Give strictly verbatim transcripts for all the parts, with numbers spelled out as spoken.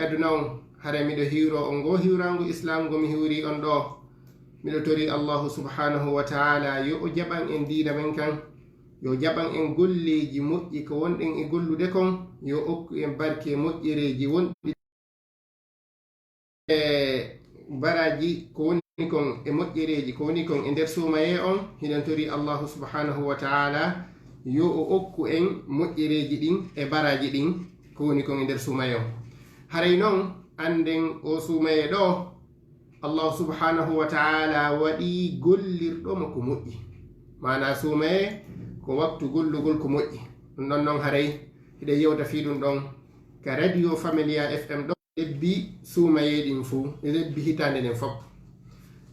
aduna on, haray miɗo hiwro on ngoo hiwraangu Islaam ngo mi hiwri on ɗoo. Miɗo tori Allahu subhaanahu wa ta'ala yo o jaɓan en diina men kan, yo jaɓan en golleeji moƴƴi ko wonɗen e gollude kon, yo okku en barke moƴƴereeji wonɗi e baraaji ko woni kon e moƴƴereeji ko woni kon e nder suumayee on. Hiɗen tori Allahu subhaanahu wa ta'ala yo o okku en moƴƴereeji ɗin e baraaji ɗin ko woni kon e nder suumayee on. Haray non, annden o suumayee ɗoo, Allahu subhaanahu wa ta'ala waɗi gollirɗo mo ko moƴƴi. Maanaa suumayee ko waktu gollugol ko moƴƴi. Ɗum ɗon non haray hiɗen yewta fii ɗum ɗon ka Radio Familia F M ɗoo. Lebbi suumayee ɗin fow, lebbi hitaande nden fow.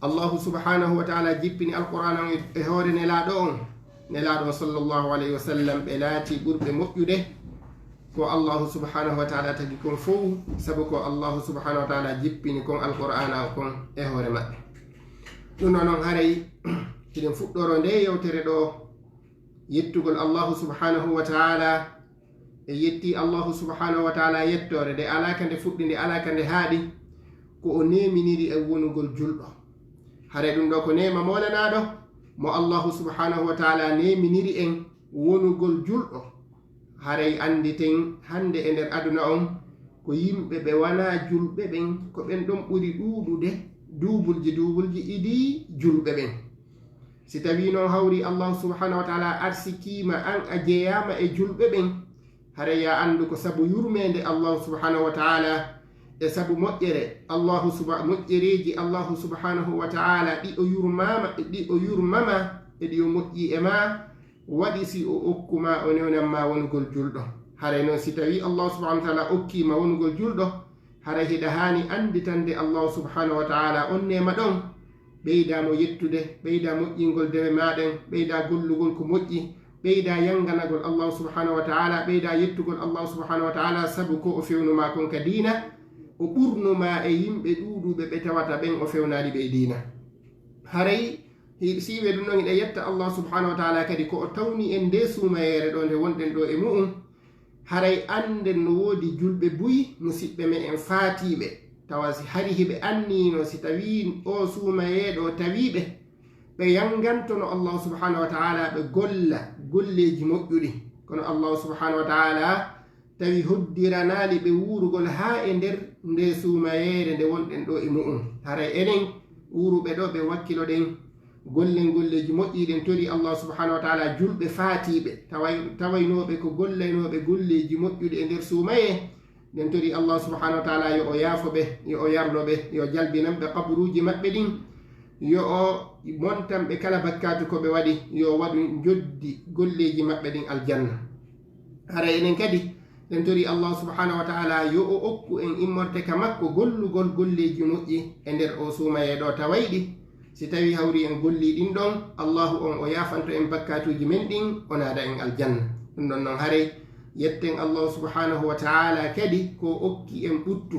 Allahu subhaanahu wa ta'ala jippini Alqur'aana on e hoore Nelaaɗo on. Nelaaɗo on sallallahu alayhi wa sallam, ɓe laati ɓurɓe moƴƴude ko Allahu subhaanahu wa ta'ala tagi kon fow, sabu ko Allahu subhaanahu wa ta'ala jippini kon Alqur'aana kon e hoore maɓɓe. Ɗum ɗoo non haray hiɗen fuɗɗoro ndee yewtere ɗoo yettugol Allahu subhaanahu wa ta'ala. E yetti Allahu subhaanahu wa ta'ala yettoore nde alaa ka nde fuɗɗi, nde alaa ka nde haaɗi, ko o neeminiri en wonugol julɗo. Haray ɗum ɗoo ko neema moolanaaɗo mo Allahu subhaanahu wa ta'ala neeminiri en wonugol julɗo. Haray annditen hannde e nder aduna on ko yimɓe ɓe wanaa julɓe ɓen, ko ɓen ɗon ɓuri ɗuuɗude duubulji duubulji idii julɓe ɓen. Si tawii non hawri Allahu subhaanahu wa ta'ala arsikiima an a jeyaama e julɓe ɓen, haray yo a anndu ko sabu yurmeende Allahu subhaanahu wa ta'ala e sabu moƴƴere Allahu suba-, moƴƴereeji Allahu subhaanahu wa ta'ala ɗi o yurmaama, ɗi o yurmama e ɗi o moƴƴi e maa, waɗi si o okku ma, o newnan ma wonugol julɗo. Haray non si tawii Allahu subhaanahu wa ta'ala okkii ma wonugol julɗo, haray hiɗa haani annditande Allahu subhaanahu wa ta'ala on neema ɗon. Ɓeydaa mo yettude, ɓeydaa moƴƴingol dewe maa ɗen, ɓeydaa gollugol ko moƴƴi, ɓeydaa yanganagol Allahu subhaanahu wa ta'ala, ɓeydaa yettugol Allahu subhaanahu wa ta'ala sabu ko o fewnu maa kon ka diina, o ɓurnu maa e yimɓe ɗuuɗuɓe ɓe tawata ɓen o fewnaali ɓe e diina. Haray hi-, si iwe ɗum ɗon hiɗa yetta Allahu subhaanahu wa ta'ala kadi ko o tawni en ndee suumayeere ɗoo nde wonɗen ɗoo e mu'un, haray annden no woodi julɓe buy, musiɓɓe me'en faatiiɓe, tawa si hari hiɓe anniino si tawii oo suumayeeɗo tawii ɓe, ɓe yangantono Allahu subhaanahu wa ta'ala, ɓe golla golleeji moƴƴuɗi. Kono Allahu subhaanahu wa ta'ala tawi hoddiranaali ɓe wuurugol haa e nder ndee suumayeere nde wonɗen ɗoo e mu'un. Haray enen wuuruɓe ɗoo ɓe wakkiloɗen gollen golleeji moƴƴi, ɗen tori Allah subhaanahu wa ta'ala julɓe faatiiɓe, taway-, tawaynooɓe ko gollanooɓe golleeji moƴƴuɗi e nder suumayee. Ɗen tori Allah subhaanahu wa ta'ala yo o yaafo ɓe, yo o yarno ɓe, yo jalbinan ɓe qaburuuji maɓɓe ɗin, yo o montan ɓe kala bakkaatu ko ɓe waɗi, yo waɗu njoddi golleeji maɓɓe ɗin aljanna. Haray enen kadi, ɗen tori Allah subhaanahu wa ta'ala yo o okku en immorde ka makko gollugol golleeji moƴƴi e nder oo suumayee ɗoo tawayɗi. Si tawii hawri en gollii ɗin ɗon, Allahu on o yaafanto en bakkaatuuji men ɗin, o naada en aljanna. Ɗum ɗon non haray, yetten Allahu subhaanahu wa ta'ala kadi ko o okki en ɓuttu.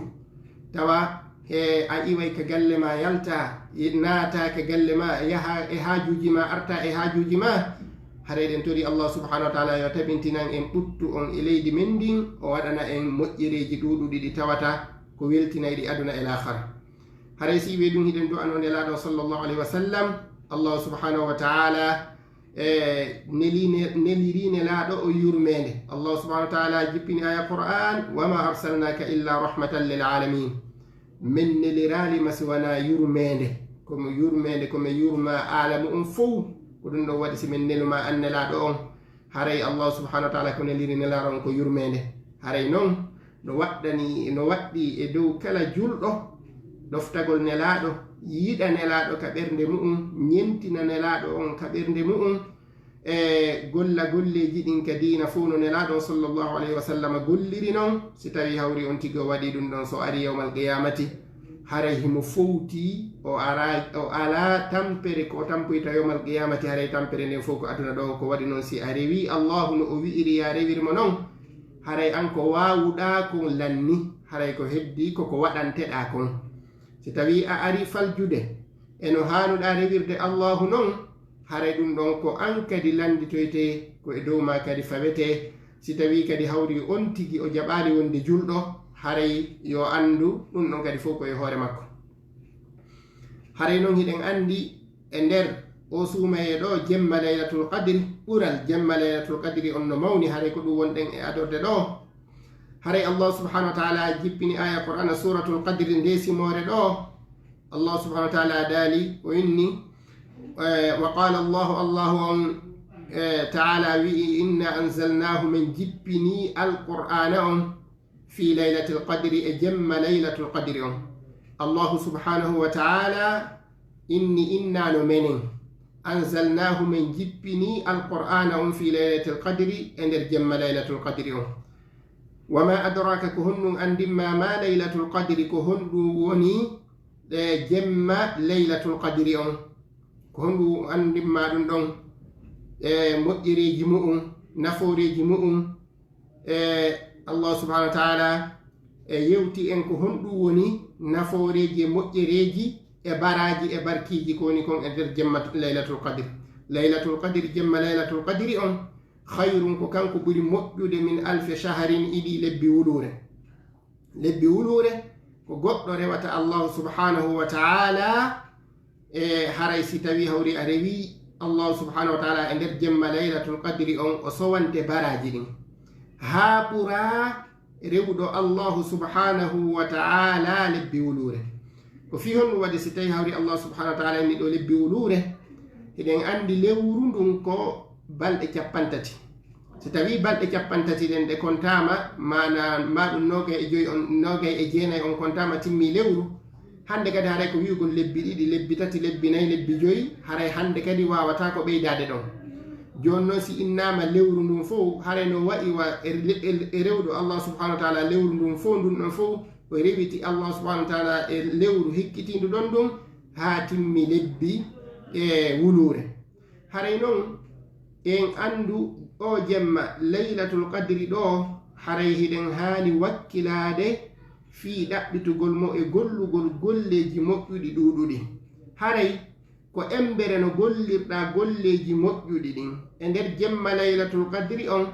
Tawa he a iway ka galle maa yalta, naata ka galle maa, yaha e haajuuji maa, arta e haajuuji maa. Haray ɗen tori Allah subhaanahu wa ta'ala yo tabintinan en ɓuttu on e leydi men ndin, o waɗana en moƴƴereeji ɗuuɗuɗi ɗi tawata ko weltinayɗi aduna e laakhara. Haray si iwe ɗum hiɗen du'ano Nelaaɗo sallallahu alayhi wa sallam, Allah subhaanahu wa ta'ala, e, neli ne-, neliri Nelaaɗo o yurmeende. Allah subhaanahu wa ta'ala jippini aya Qur'an, "Wa ma arsalnaka illa rahmatan lil alamin." Men neliraali ma si wanaa yurmeende. Ko mo yurmeende, ko men yurma aalamu on fow. Ko ɗum ɗon waɗi si men neluma an Nelaaɗo on. Haray Allah subhaanahu wa ta'ala ko neliri Nelaaɗo on ko yurmeende. Haray non, no waɗɗani, no waɗɗi e dow kala julɗo ɗoftagol Nelaaɗo, yiɗa Nelaaɗo ka ɓernde mu'un, ñentina Nelaaɗo on ka ɓernde mu'un, e golla golleeji ɗin ka diina fow no Nelaaɗo on sallallahu alayhi wa sallam golliri non. Si tawii hawri on tigi o waɗi ɗum ɗon, so ari yawmal qiyaamati, haray himo fowti, o ara-, o alaa tampere ko o tampoyta yawmal qiyaamati, haray tampere nden fow ko aduna ɗoo. Ko waɗi non si a rewii Allahu no o wi'iri yo a rewir mo non, haray an ko waawuɗaa kon lanni, haray ko heddii ko ko waɗanteɗaa kon. Si tawii a ari faljude e no haanuɗaa rewirde Allahu non, haray ɗum ɗon ko an kadi lannditoytee, ko e dow maa kadi fawetee. Si tawii kadi hawri on tigi o jaɓaali wonde julɗo, Haray yo anndu ɗum ɗon kadi fof ko e hoore makko. Haray noon hiɗen anndi e nder o suumayee ɗo jemma Laylatul Qadri, ɓural jemma Laylatul Qadri on no mawni, haray ko ɗum wonɗen e adorde ɗo. Haray Allah subhanahu wa ta'ala jippini aya Qur'ana Suratul Qadri nde simoore ɗo. Allah subhanahu wa ta'ala daali o inni, eh, wa qala Allahu, Allahu on, eh, ta'ala wi'i, "Inna anzalnahu, min jippini Alqur'ana on, fi laylatil qadri, e jemma Laylatul Qadri on." Allahu subhanahu wa ta'ala inni, inna no menen, anzalnahu, min jippini Alqur'ana on fi laylatil qadri, e nder jemma Laylatul Qadri on. Wa ma adraka, ko honɗum anndin ma ma Laylatul Qadri, ko honɗum woni, e, jemma Laylatul Qadri on? Ko honɗum anndin ma ɗum ɗon? E, moƴƴereeji mu'um, nafooreeji mu'um. E, Allah subhanahu wa ta'ala e yewti en ko honɗum woni nafooreeji e moƴƴereeji e baraaji e barkiiji ko woni kon e nder jemma Laylatul Qadri. Laylatul Qadri, jemma Laylatul Qadri on, khayrun, ko kanko ɓuri moƴƴude, min alfi shahrin, iɗi lebbi wuluure. Lebbi wuluure ko goɗɗo rewata Allahu subhanahu wa ta'ala, e haray si tawi hawri a rewi Allahu subhanahu wa ta'ala e nder jemma Laylatul Qadri on, o sowante baraaji ɗin. Haa ɓura rewuɗo Allahu subhanahu wa ta'ala lebbi wuluure. Ko fii honɗum waɗi si tawi hawri Allahu subhanahu wa ta'ala inni ɗo lebbi wuluure? Hiɗen anndi lewru ndun ko balɗe cappanɗe tati. Si tawi balɗe cappanɗe tati ɗen ɗe kontaama, maana ma ɗum noogay e joy on, noogay e jeenay on kontaama, timmi lewru. Hannde kadi haray ko wi'ugol lebbi ɗiɗi, lebbi tati, lebbi nayi, lebbi joy, haray hannde kadi waawataa ko ɓeydaade ɗon. Jooni noon si innaama lewru ndun fow, haray no wa'i wa e, e, e rewɗo Allah subhanahu wa ta'ala lewru ndun fow, ndun ɗon fow, o rewiti Allah subhanahu wa ta'ala e lewru hikkitiindu ɗon ndun, haa timmi lebbi e wuluure. Haray noon, en anndu o jemma Laylatul Qadri ɗo, haray hiɗen haani wakkilaade fii ɗaɓɓitugol mo e gollugol golleeji moƴƴuɗi ɗuuɗuɗi. Haray ko embere no gollirɗaa golleeji moƴƴuɗi ɗin e nder jemma Laylatul Qadri on,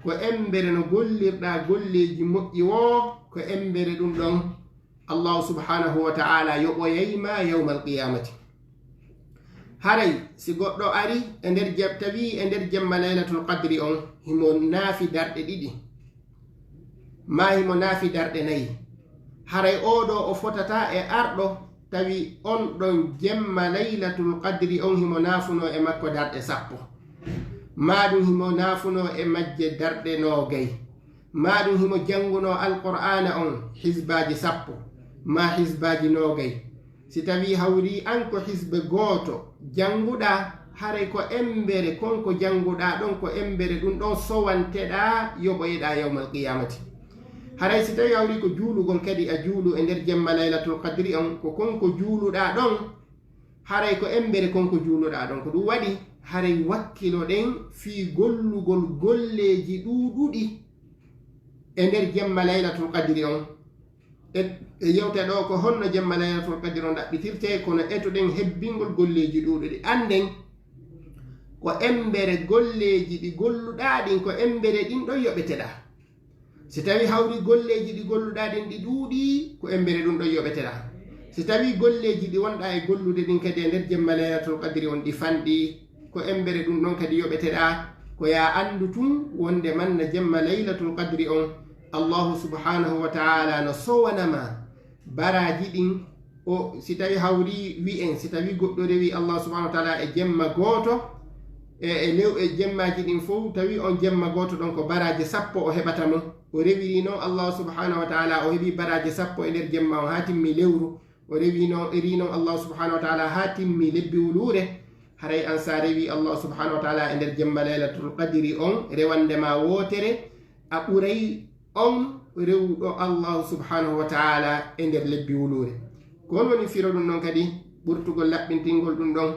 ko embere no gollirɗaa golleeji moƴƴi woo, ko embere ɗum ɗon Allahu subhanahu wa ta'ala yoɓoyay ma yawmal qiyamati. Haray si goɗɗo ari e nder jam-, tawi e nder jemma Laylatul Qadri on, himo naafi darɗe ɗiɗi, maa himo naafi darɗe nayi, haray oo ɗoo o fotataa e arɗo tawi on ɗon jemma Laylatul Qadri on himo naafunoo e makko darɗe sappo, maa ɗum himo naafunoo e majje darɗe noogay. Maa ɗum himo janngunoo Alqur'aana on hizbaaji sappo, maa hizbaaji noogay. Si tawii hawrii an ko hizbe gooto jannguɗaa, haray ko embere kon ko jannguɗaa ɗon, ko embere ɗum ɗon sowanteɗaa, yoɓoyeɗaa yawmal qiyaamati. Haray si tawii hawrii ko juulugol kadi a juulu e nder jemma Laylatul Qadri on, ko kon ko juuluɗaa ɗon, haray ko embere kon ko juuluɗaa ɗon. Ko ɗum waɗi, haray wakkiloɗen fii gollugol golleeji ɗuuɗuɗi e nder jemma Laylatul Qadri on. E, e yewte ɗo ko honno jemma Laylatul Qadri on ɗaɓɓitirtee, kono etoɗen hebbingol golleeji ɗuuɗuɗi. Annden ko embere golleeji ɗi golluɗaa ɗin, ko embere ɗin ɗon yoɓeteɗaa. Si tawii hawrii golleeji ɗi golluɗaa ɗin ɗi ɗuuɗii, ko embere ɗum ɗon yoɓeteɗaa. Si tawii golleeji ɗi wonɗaa e gollude ɗin kadi e nder jemma Laylatul Qadri on ɗi fanɗii, ko embere ɗum ɗon kadi yoɓeteɗaa. Ko yaa anndu tun wonde manna jemma Laylatul Qadri on, Allahu subhanahu wa ta'ala no sowana ma baraaji ɗin. O, si tawii hawrii wi'en, si tawii goɗɗo rewii Allah subhanahu wa ta'ala e jemma gooto, e, e lew-, e jemmaaji ɗin fow, tawi on jemma gooto ɗon ko baraaji sappo o heɓata mo. O rewirii noon Allah subhanahu wa ta'ala, o heɓii baraaji sappo e nder jemma on haa timmi lewru. O rewii noon, eri noon Allah subhanahu wa ta'ala haa timmi lebbi wuluure. Haray an sa rewii Allah subhanahu wa ta'ala e nder jemma Laylatul Qadri on, rewande ma wootere, a ɓuray on rewuɗo Allahu subhanahu wa ta'ala e nder lebbi wuluure. Ko on woni firo ɗum ɗon kadi, ɓurtugol laɓɓintingol ɗum ɗon.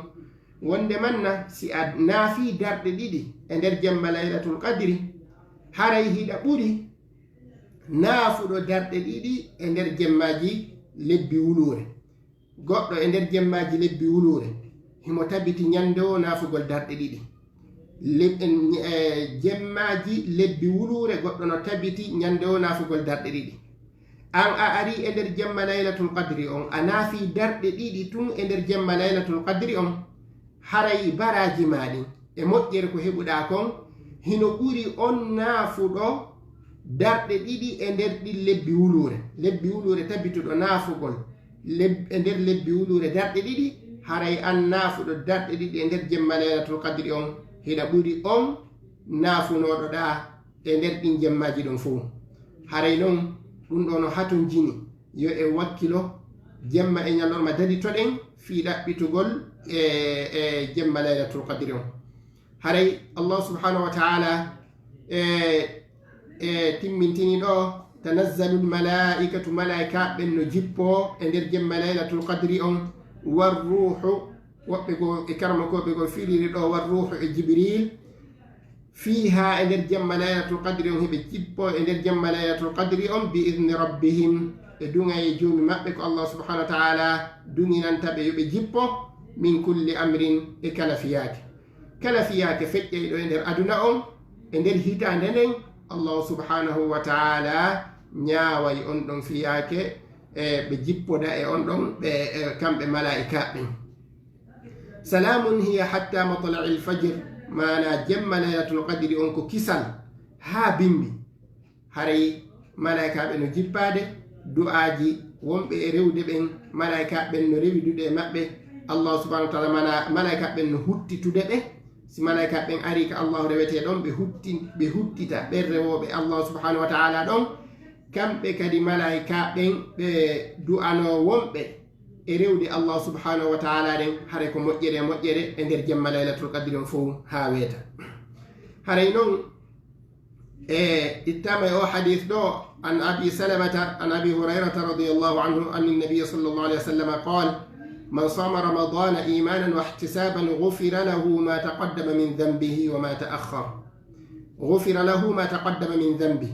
Wonde manna, si a naafii darɗe ɗiɗi e nder jemma Laylatul Qadri, haray hiɗa ɓuri naafuɗo darɗe ɗiɗi e nder jemmaaji lebbi wuluure. Goɗɗo e nder jemmaaji lebbi wuluure, himo tabiti ñande o naafugol darɗe ɗiɗi. Leb-, en, e, jemmaaji lebbi wuluure, goɗɗo no tabiti ñande o naafugol darɗe ɗiɗi. An a ari e nder jemma Laylatul Qadri on, a naafi darɗe ɗiɗi tun e nder jemma Laylatul Qadri on, haray baraaji maa ɗin e moƴƴere ko heɓuɗaa kon, hino ɓuri on naafuɗo darɗe ɗiɗi e nder ɗin lebbi wuluure. Lebbi wuluure tabituɗo naafugol leb-, e nder lebbi wuluure darɗe ɗiɗi, haray an naafuɗo darɗe ɗiɗi e nder jemma Laylatul Qadri on, hiɗa ɓuri on naafunooɗo ɗaa e nder ɗin jemmaaji ɗon fow. Haray non, ɗum ɗoo no hatonjini, yo en wakkilo, jemma e ñalorma daritoɗen fii ɗaɓɓitugol e, e jemma Laylatul Qadri on. Haray Allah subhanahu wa ta'ala e, e timmintini ɗoo, "Tanazzalul malaa'ikatu", malaa'ikaaɓe ɓen no jippoo e nder jemma Laylatul Qadri on, "war ruuhu", woɓɓe goo e karamokooɓe goo firiri ɗoo "war ruuhu" e Jibril, "fiihaa", e nder jemma Laylatul Qadri on, hiɓe jippoo e nder jemma Laylatul Qadri on, "bi idni rabbihim", e duŋayee Joomi maɓɓe, ko Allah subhanahu wa ta'ala duŋinanta ɓe yo ɓe jippo, "min kulli amrin", e kala fiyaake. Kala fiyaake feƴƴayɗo e nder aduna on, e nder hitaande nden, Allah subhanahu wa ta'ala ñaaway on ɗon fiyaake, e ɓe jippoda e on ɗon, ɓe, e kamɓe malaa'ikaaɓe ɓen. "Salaamun hiya hatta matla'il fajr", maanaa jemma Laylatul Qadri on ko kisal haa bimbi. Haray malaa'ikaaɓe no jippaade, du'aaji wonɓe e rewde ɓen, malaa'ikaaɓe ɓen no rewidude e maɓɓe. Allah subhanahu wa ta'ala, mana-, malaa'ikaaɓe ɓen no huttitude ɓe. Si malaa'ikaaɓe ɓen arii ka Allah rewetee ɗon, ɓe hutti-, ɓe huttita ɓen rewooɓe Allah subhanahu wa ta'ala ɗon. Kamɓe kadi malaa'ikaaɓe ɓen ɓe du'anoo wonɓe e rewde Allah subhanahu wa ta'ala ɗen, haray ko moƴƴere e moƴƴere e nder jemma Laylatul Qadri on fow haa weeta. Haray non, e ittaama e o hadis ɗoo, an Abi Salamata, an Abi Hurayrata radiyallahu anhu, an Nabi sallallahu alayhi wa sallam qaal, "Man saama Ramadana imanan wa ihtisaban ghufira lahu ma taqaddama min dhanbihi wa ma ta'akhkhar." "Ghufira lahu ma taqaddama min dhanbihi.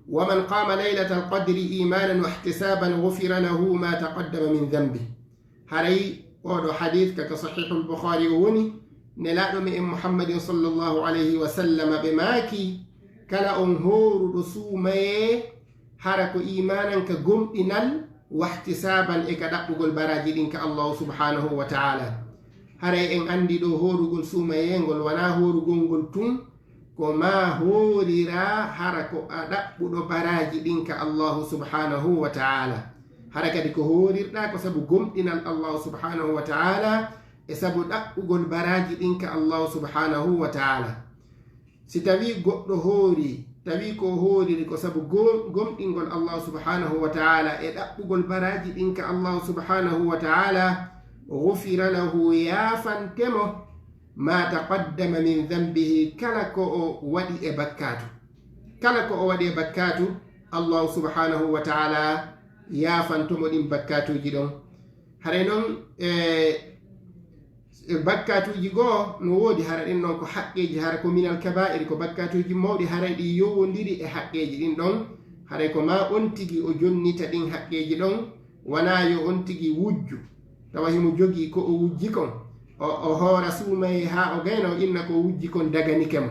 Wa man qama laylatal qadri imanan wa ihtisaban ghufira lahu ma taqaddama min dhanbihi." Haray oo ɗoo hadiis ka, ka Sahiihul Bukhaari o woni, Nelaaɗo me'en Muhammadin sallallahu alayhi wa sallam ɓe maaki, kala on hooruɗo suumayee, hara ko iimaanan ka gomɗinal, wahtisaaban e ka ɗaɓɓugol baraaji ɗin ka Allaahu subhaanahu wa ta'aala. Haray en anndi ɗoo hoorugol suumayee ngol wanaa hoorugol ngol tun, ko maa hooriraa hara ko a ɗaɓɓuɗo baraaji ɗin ka Allaahu subhaanahu wa ta'aala. Hara kadi ko hoorirɗaa ko sabu gomɗinal Allaahu subhaanahu wa ta'aala e sabu ɗaɓɓugol baraaji ɗin ka Allaahu subhaanahu wa ta'aala. Si tawii goɗɗo hoori, tawii ko o hooriri ko sabu gom-, gomɗingol Allaahu subhaanahu wa ta'aala e ɗaɓɓugol baraaji ɗin ka Allaahu subhaanahu wa ta'aala, ghufira lahu, yaafante mo, ma taqaddama min dhanbihi, kala ko o waɗi e bakkaatu. Kala ko o waɗi e bakkaatu, Allaahu subhaanahu wa ta'aala yaafanto mo ɗin bakkaatuuji ɗon. Haray non, e, e bakkaatuuji goo no woodi, hara ɗin ɗon ko haqqeeji, hara ko minal kabaa'iri, ko bakkaatuuji mawɗi, haray ɗi yowondiri e haqqeeji ɗin ɗon. Haray ko maa on tigi o jonnita ɗin haqqeeji ɗon, wanaa yo on tigi wujju. Tawa himo jogii ko o wujji kon. O, o hoora suumayee haa o gayna, o inna ko o wujji kon daganike mo.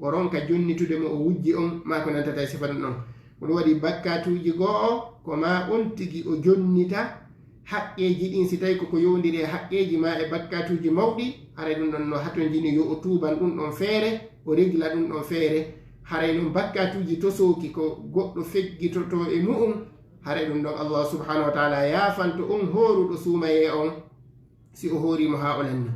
O ronka jonnitude mo o wujji on, maa ko nantata e sifa ɗum ɗon. Ko ɗum waɗi bakkaatuuji goo, ko maa on tigi o jonnita haqqeeji ɗin, si tawii ko ko yowondiri e haqqeeji maa e bakkaatuuji mawɗi, haray ɗum ɗon no hatonjini yo o tuuban ɗum ɗon feere, o regla ɗum ɗon feere. Haray non bakkaatuuji tosooki ko goɗɗo feggitotoo e mu'um, haray ɗum ɗon Allah subhaanahu wa ta'aala yaafanto on hooruɗo suumayee on, si o hoori mo haa o lanni.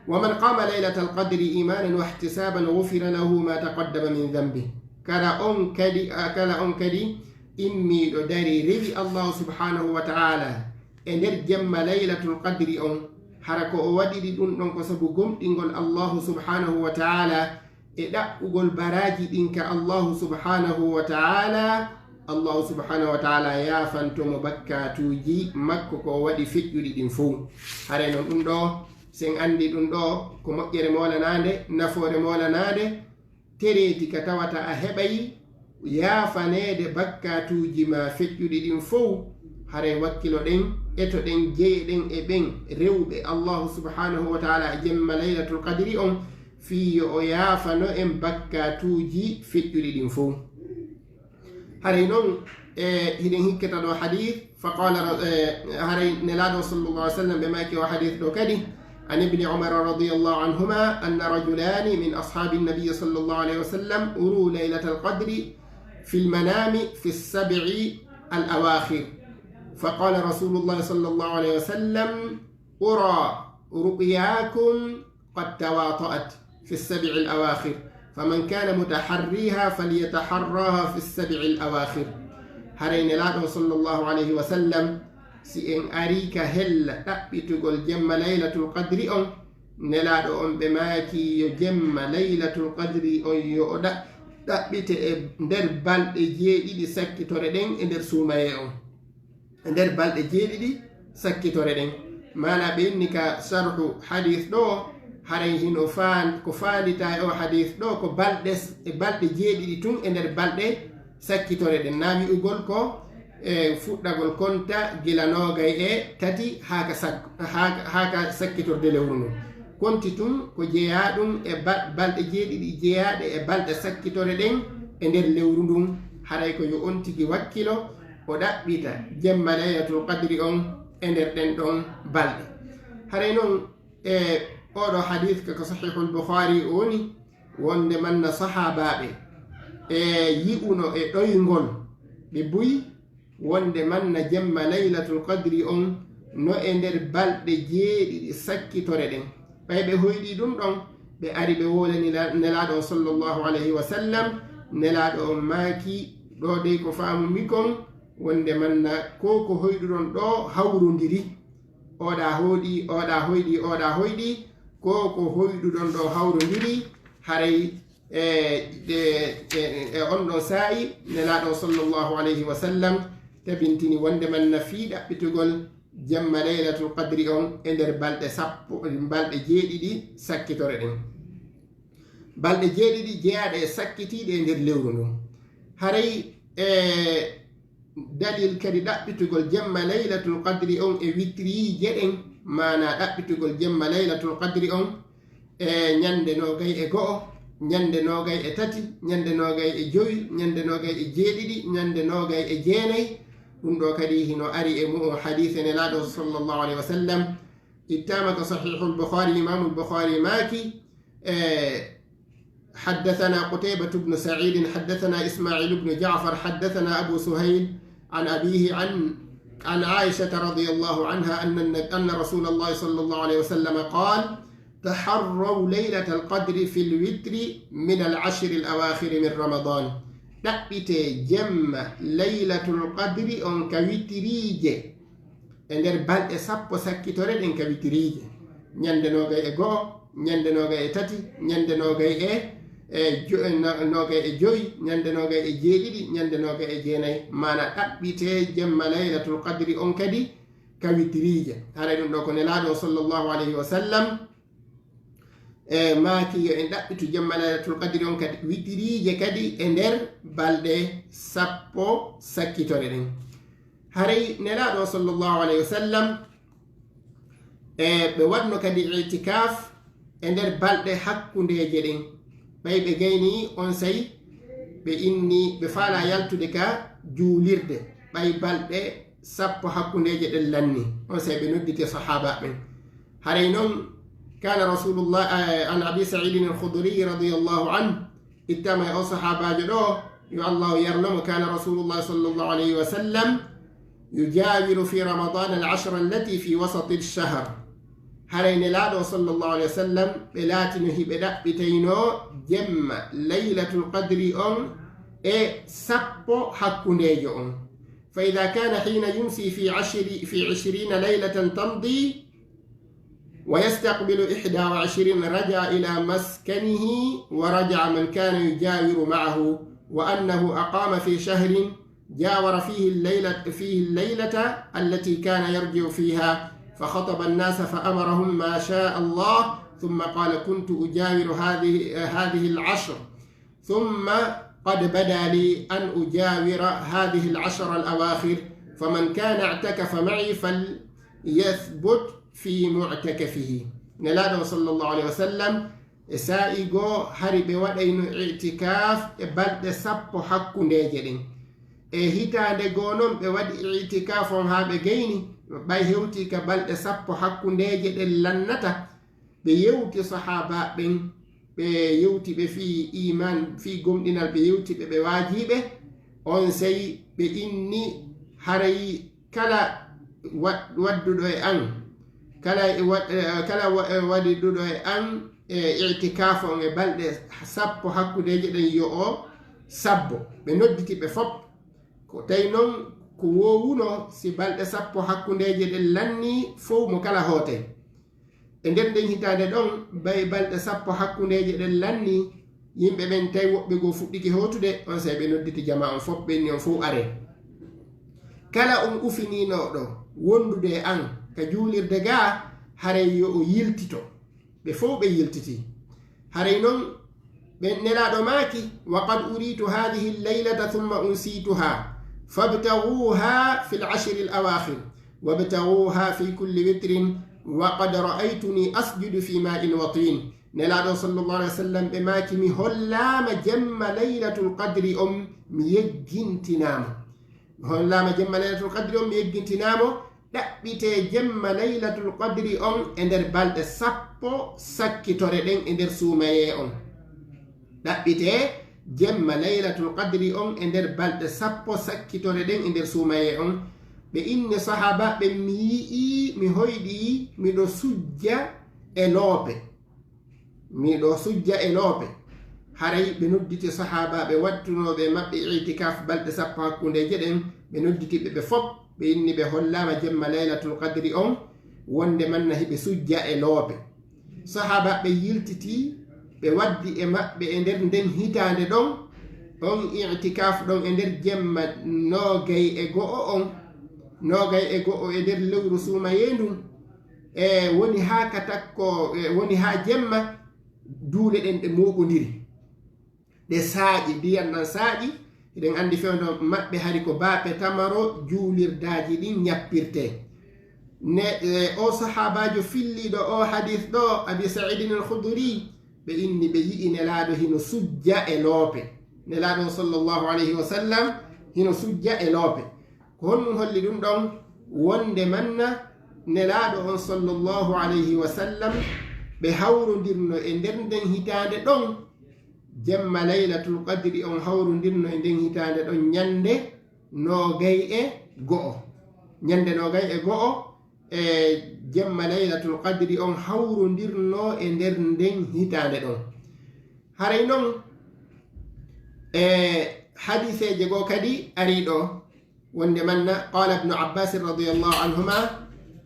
Wa man qaama laylatal qadri iimaanan wa ihtisaaban ghufira lahu ma taqaddama min dhanbih. Kala on kadi, a, kala on kadi immiiɗo dari rewi Allah subhaanahu wa ta'aala e nder jemma laylatul qadri on, hara ko o waɗiri ɗum ɗon ko sabu gomɗingol Allah subhaanahu wa ta'aala, e ɗaɓɓugol baraaji ɗin ka Allaahu subhaanahu wa ta'aala, Allaahu subhaanahu wa ta'aala yaafanto mo bakkaatuuji makko ko o waɗi feƴƴuɗi ɗin fow. Haray non ɗum ɗoo, si en anndi ɗum ɗoo, ko moƴƴere moolanaande, nafoore moolanaande, tereeti ka tawata a heɓay yaafaneede bakkaatuuji maa feƴƴuɗi ɗin fow, haray wakkiloɗen, etoɗen, jeyeɗen e ɓen rewɓe Allaahu subhaanahu wa ta'aala e jemma laylatul qadri on, fii yo o yaafano en bakkaatuuji feƴƴuɗi ɗin fow. Haray non, E hiɗen hikkata ɗo hadith, fa qala ra- e, haray Nelaaɗo sallallahu alaihi wasallam ɓe maaki o hadith ɗo kadi, an ibni Umar radiyallahu anhuma anna rajulani min ashabi nabiy sallallahu alaihi wasallam uru laylatal qadri fil manami fi sab'i al awakhir. Fa qala rasulullah sallallahu alaihi wasallam, ura ru'yakum qad tawata'at fi sab'i al awakhir, faman kana mutaharriha falyataharraha fi sab'i al awakhir. Haray Nelaaɗo sallallahu alaihi wasallam, si en ari ka hella ɗaɓɓitugol jemma laylatul qadri on, Nelaaɗo on ɓe maaki yo jemma laylatul qadri on yo o ɗa- ɗaɓɓite e nder balɗe jeeɗiɗi sakkitore ɗen e nder suumaye on. E nder balɗe jeeɗiɗi sakkitore ɗen. Maana ɓe inni ka sharhu hadith ɗo, haray hino faan- ko faandita e o hadith ɗo ko balɗe s- e balɗe jeeɗiɗi tun e nder balɗe sakkitore ɗen. Na wi'ugol ko e fuɗɗagol konta gila noogay e tati haa ka sag- haa ka- haa ka sakkitorde lewru ndun. Konti tun ko jeyaa ɗun e ba- balɗe jeeɗiɗi jeyaaɗe e balɗe sakkitore ɗen e nder lewru ndun. Haray ko yo on tigi wakkilo o ɗaɓɓita jemma laylatul qadri on e nder ɗen ɗon balɗe. Haray non e oɗo hadith ka ko sahihul Bukhari o woni, wonde manna sahaabaaɓe e yi'uno e ɗoyngol ɓe buy, wonde manna jemma laylatul qadri on no e nder balɗe jeeɗiɗi sakkitore ɗen. Ɓay ɓe hoyɗi ɗum ɗon, ɓe ari ɓe wolani la- Nelaaɗo on sallallahu alayhi wa sallam. Nelaaɗo on maaki, ɗo dey ko faamumi kon, wonde manna ko ko hoyɗuɗon ɗo hawrondiri. Oɗa hoyɗi, oɗa hoyɗi, oɗa hoyɗi, ko ko hoyɗuɗon ɗo hawrondiri, haray e, e, e, e on ɗon saa'i, Nelaaɗo sallallahu alayhi wa sallam tabintini wonde manna fii ɗaɓɓitugol jemma Laylatul Qadri on e nder balɗe sappo, balɗe jeeɗiɗi sakkitore ɗen. Balɗe jeeɗiɗi jeyaaɗe e sakkitiiɗe e nder lewru ndun. Haray e dalil kadi ɗaɓɓitugol jemma Laylatul Qadri on e witriije ɗen, maanaa ɗaɓɓitugol jemma Laylatul Qadri on e ñande noogay e go'o, ñande noogay e tati, ñande noogay e jowi, ñande noogay e jeeɗiɗi, ñande noogay e jeenay. Ɗum ɗo kadi hino ari e mu'un hadiise Nelaaɗo sallallahu alayhi wa sallam, ittaama ka Sahihul Bukhari, Imaamul Bukhari maaki, e, حدثنا قتيبة بن سعيد، حدثنا إسماعيل بن جعفر، حدثنا أبو سهيل عن أبيه عن، عن عائشة رضي الله عنها أن النب-، أن رسول الله صلى الله عليه وسلم قال: تحروا ليلة القدر في الوتر من العشر الأواخر من رمضان. Ɗaɓɓitee jemma Laylatul Qadri on ka witiriije e nder balɗe sappo sakkitore ɗen ka witiriije. Ñande noogay e go'o, ñande noogay e tati, ñande noogay e, e jo-, e no-, noogay e jowi, ñande noogay e jeeɗiɗi, ñande noogay e jeenay. Maana ɗaɓɓitee jemma Laylatul Qadri on kadi ka witiriije. Haray ɗum ɗo ko Nelaaɗo sallallahu alayhi wa sallam e maaki yo en ɗaɓɓitu jemma Laylatul Qadri on kadi witiriije kadi e nder balɗe sappo sakkitore ɗen. Haray Nelaaɗo sallallahu alayhi wa sallam e ɓe waɗno kadi itikaaf e nder balɗe hakkundeeje ɗen. Ɓay ɓe gayni on say ɓe inni ɓe faala yaltude ka juulirde, ɓay balɗe sappo hakkundeeje ɗen lanni, on say ɓe nodditi sahaaba ɓen. Haray non, كان رسول الله، eh, عن أبي سعيد الخدري رضي الله عنه، ittama e o sahaabaajo ɗo, yo Allahu yarno mo, كان رسول الله صلى الله عليه وسلم يجاور في رمضان العشر التي في وسط الشهر. Haray Nelaaɗo sallallahu alayhi wa sallam, ɓe laatino hiɓe ɗaɓɓitayno jemma Laylatul Qadri on e sappo hakkundeejo on. فإذا كان حين يمسي في عشر، في عشرين ليلة تمضي، ويستقبل إحدى وعشرين رجع إلى مسكنه ورجع من كان يجاور معه، وأنه أقام في شهر جاور فيه الليلة، فيه الليلة التي كان يرجع فيها، فخطب الناس فأمرهم ما شاء الله، ثم قال: كنت أجاور هذه، هذه العشر، ثم قد بدا لي أن أجاور هذه العشر الأواخر، فمن كان اعتكف معي فليثبت في معتكفه. Nelaaɗo sallallahu alayhi wa sallam, e saa'i goo hari ɓe waɗayno i'tikaaf e balɗe sappo hakkundeeje ɗen. E hitaande goo non ɓe waɗi itikaafu on haa ɓe gayni, ɓay hewtii ka balɗe sappo hakkundeeje ɗen lannata. Ɓe yewti sahaabaaɓe ɓen, ɓe yewti ɓe fii iimaan, fii gomɗinal, ɓe yewti ɓe, ɓe waajiiɓe. Onsay ɓe inni, haray kala wa-, wadduɗo e an, kala e wa-, eh, kala wa-, eh, waɗiɗuɗo e an, eh, itikaafu on e balɗe sappo hakkundeeje ɗen, yo o sabbo. Ɓe nodditi ɓe fop. Ko tawi non ko woowuno si balɗe sappo hakkundeeje ɗen lannii fow mo kala hootay. E nder nden hitaande ɗon, bay balɗe sappo hakkundeeje ɗen lannii, yimɓe ɓen tawi woɓɓe goo fuɗɗike hootude, onsay ɓe nodditi jamaa on fop, ɓe inni on fow aree. Kala on ufiniinooɗo wondude e an ka juulirde gaa, haray yo o yiltito. Ɓe fow ɓe yiltitii. Haray non ɓe Nelaaɗo maaki, "Wa qad uriitu haadihi llaylata thumma unsiituhaa, fabtaghuuhaa fil ashril awaakhir, wabtaghuuhaa fi kulli witrin, wa qad ra'aytunii asjudu fi maa'in wa tiin." Nelaaɗo sallallahu alaihi wa sallam ɓe maaki, "Mi hollaama jemma Laylatul Qadri on, mi yeggintinaa mo." Mi hollaama jemma Laylatul Qadri on, mi yeggintinaa mo. Ɗaɓɓitee jemma Laylatul Qadri on e nder balɗe sappo sakkitore ɗen e nder suumayee on. Ɗaɓɓitee jemma Laylatul Qadri on e nder balɗe sappo sakkitore ɗen e nder suumayee on. Ɓe inni sahaabaaɓe, mi yi'ii, mi hoyɗii, miɗo sujja e loope. Miɗo sujja e loope. Haray ɓe nodditi sahaabaaɓe wattunooɓe e maɓɓe itikaf balɗe sappo hakkundeeje ɗen, ɓe nodditi ɓe, ɓe fop, ɓe inni ɓe hollaama jemma Laylatul Qadri on, wonde manna hiɓe sujja e loope. Sahaabaaɓe yiltitii, ɓe waddi e maɓɓe e nder nden hitaande ɗon, on itikaf ɗon e nder jemma noogay e go'o on, noogay e go'o e nder lewru suumayee ndun. E woni haa ka takko, e woni haa jemma, duule ɗen ɗe mooɓondiri. Ɗe saaƴi, ndiyan ɗan saaƴi. Eɗen anndi fewndo maɓɓe hari ko baape tamaro juulirdaaji ɗin ñappirtee. Ne, e, o sahaabaajo filliiɗo o hadiis ɗo, Abi Sa'iidin al-Khudri, ɓe inni ɓe yi'i Nelaaɗo hino sujja e loope. Nelaaɗo on sallallahu alayhi wa sallam hino sujja e loope. Ko honɗum holli ɗum ɗon? Wonde manna Nelaaɗo on sallallahu alayhi wa sallam ɓe hawrondirno e nder nden hitaande ɗon, jemma Laylatul Qadri on hawrondirno e nden hitaande ɗon ñande noogay e go'o. Ñande noogay e go'o e jemma Laylatul Qadri on hawrondirno e nder nden hitaande ɗon. Haray non e hadiiseeje goo kadi arii ɗo, wonde manna, qala Ibnu Abbas radiyallahu anhuma,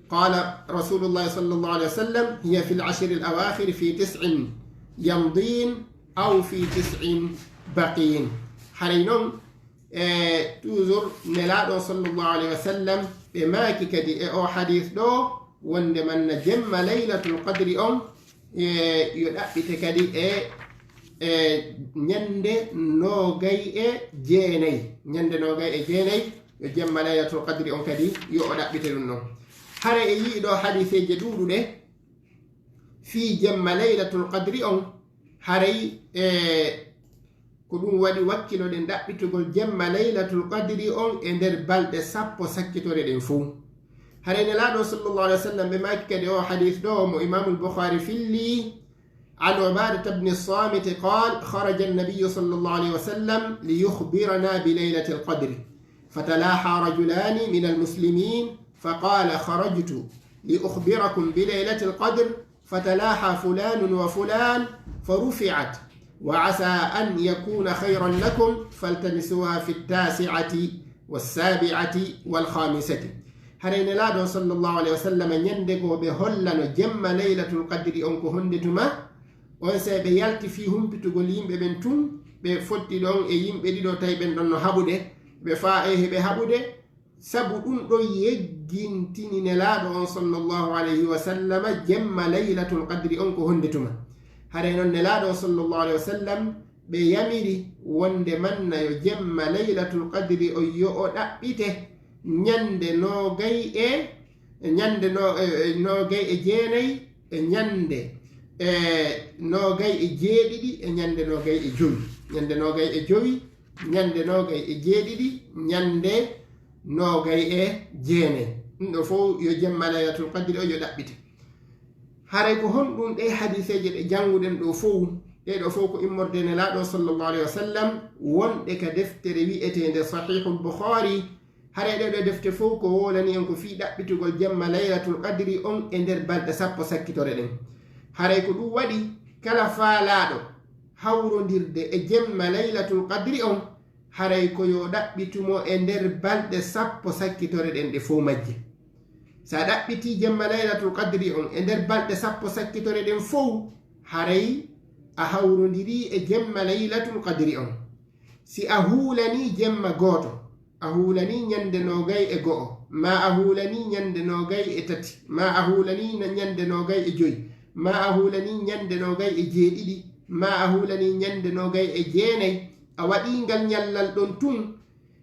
qala Rasulullahi sallallahu alayhi wa sallam, hiya fil ashril awaakhir fi tis'in yamdiin aw fi tis'in baqiin. Haray non, e toujours Nelaaɗo sallallahu alayhi wa sallam, ɓe maaki kadi e o hadiis ɗo, wonde manna jemma Laylatul Qadri on, e, yo ɗaɓɓite kadi e, e ñande noogay e jeenay. Ñande noogay e jeenay, yo jemma Laylatul Qadri on kadi, yo o ɗaɓɓite ɗum ɗon. Hara e yi'i ɗo hadiiseeje ɗuuɗuɗe fii jemma Laylatul Qadri on, haray, e, ko ɗum waɗi wakkiloɗen ɗaɓɓitugol jemma Laylatul Qadri on e nder balɗe sappo sakkitore ɗen fow. Haray Nelaaɗo sallallahu alayhi wa sallam ɓe maaki kadi o hadiis ɗo mo Imaamul Bukhaari filli, عن عبادة بن الصامت قال: خرج النبي صلى الله عليه وسلم ليخبرنا بليلة القدر، فتلاحى رجلان من المسلمين فقال: خرجت لأخبركم بليلة القدر، فتلاحى فلان وفلان فرفعت، وعسى أن يكون خيرا لكم، فالتمسوها في التاسعة والسابعة والخامسة. Haray Nelaaɗo sallallahu alayhi wa sallam ñande goo ɓe hollano jemma Laylatul Qadri on ko honde tuma, onsay ɓe yalti fii humpitugol yimɓe ɓen tun, ɓe fotti ɗon e yimɓe ɗiɗo tawi ɓen ɗon no haɓude, ɓe faa e heɓe haɓude, sabu ɗum ɗon yeggintini Nelaaɗo on sallallahu alayhi wa sallama jemma Laylatul Qadri on ko honde tuma. Haray non Nelaaɗo on sallallahu alayhi wa sallam ɓe yamiri wonde manna yo jemma Laylatul Qadri on yo o ɗaɓɓite ñande noogay e, ñande no-, e, e noogay e jeenay, e ñande, e noogay e jeeɗiɗi, e ñande noogay e jowi. Ñande noogay e jowi, Ñande noogay e jeeɗiɗi, ñande noogay e jeenay. Ɗum ɗo fof yo jemma Laylatul Qadri o yo ɗaɓɓite. Haray ko honɗum ɗee hadiiseeje ɗe jannguɗen ɗo fof? Ɗee ɗo fof ko immorde Nelaaɗo sallallahu alayhi wa sallam, wonɗe ka deftere wi'eteende Sahihul Bukhari. Haray ɗee ɗo defte fof ko wowlani en ko fii ɗaɓɓitugol jemma Laylatul Qadri on e nder balɗe sappo sakkitore ɗen. Haray ko ɗum waɗi kala faalaaɗo hawrondirde e jemma Laylatul Qadri on, haray ko yo ɗaɓɓitumo e nder balɗe sappo sakkitore ɗen ɗe fow majje. So a ɗaɓɓitii jemma Laylatul Qadri on e nder balɗe sappo sakkitore ɗen fow, haray a hawrondirii e jemma Laylatul Qadri on. Si a huulanii jemma gooto, a huulanii ñande noogay e go'o, maa a huulanii ñande noogay e tati, maa a huulanii na-, ñande noogay e joy, maa a huulanii ñande noogay e jeeɗiɗi, maa a huulanii ñande noogay e jeenay, a waɗii ngal ñallal ɗon tun,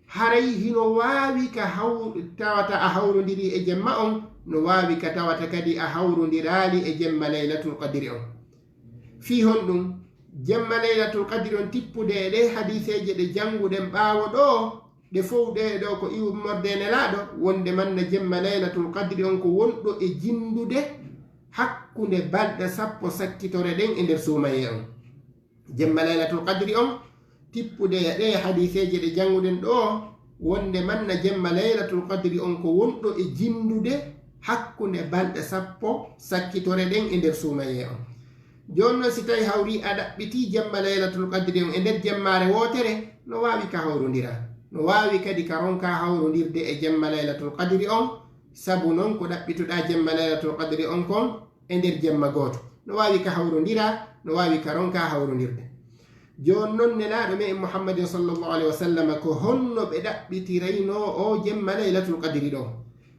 haray hino waawi ka haw-, tawata a hawrondirii e jemma on, no waawi ka tawata kadi a hawrondiraali e jemma Laylatul Qadri on. Fii honɗum? Jemma Laylatul Qadri on tippude e ɗee hadiiseeje ɗe jannguɗen ɓaawo ɗoo, ɗe fow ɗee ɗoo ko immorde Nelaaɗo, wonde manna jemma Laylatul Qadri on ko wonɗo e jinndude hakkunde balɗe sappo sakkitore ɗen e nder suumayee on. Jemma Laylatul Qadri on, tippude e ɗee hadiiseeje ɗe jannguɗen ɗoo, wonde manna jemma Laylatul Qadri on ko wonɗo e jinndude hakkunde balɗe sappo sakkitore ɗen e nder suumayee on. Jooni non, si tawii hawri a ɗaɓɓitii jemma Laylatul Qadri on e nder jemmaare wootere, no waawi ka hawrondira. No waawi kadi ka ronka hawrondirde e jemma Laylatul Qadri on, sabu non ko ɗaɓɓituɗaa jemma Laylatul Qadri on kon e nder jemma gooto. No waawi ka hawrondira, no waawi ka ronka hawrondirde. Jooni non, Nelaaɗo me'en Muhammadin sallallahu alayhi wa sallam, ko honno ɓe ɗaɓɓitiraynoo oo jemma Laylatul Qadri ɗoo?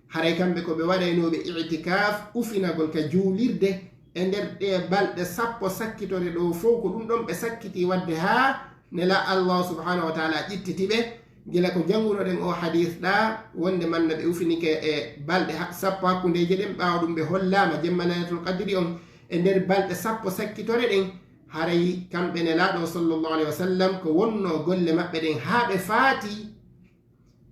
Haray kamɓe ko ɓe waɗaynooɓe i'tikaaf, ufinagol ka juulirde e nder ɗee balɗe sappo sakkitore ɗoo fow, ko ɗum ɗon ɓe sakkitii waɗde haa Nela Allah subhanahu wa ta'ala ƴittiti ɓe, gila ko janngunoɗen oo hadiis ɗaa, wonde manna ɓe ufinike e balɗe ha-, sappo hakkundeeje ɗen, ɓaawo ɗum ɓe hollaama jemma Laylatul Qadri on e nder balɗe sappo sakkitore ɗen, haray kamɓe Nelaaɗo sallallahu alayhi wa sallam ko wonnoo golle maɓɓe ɗen haa ɓe faati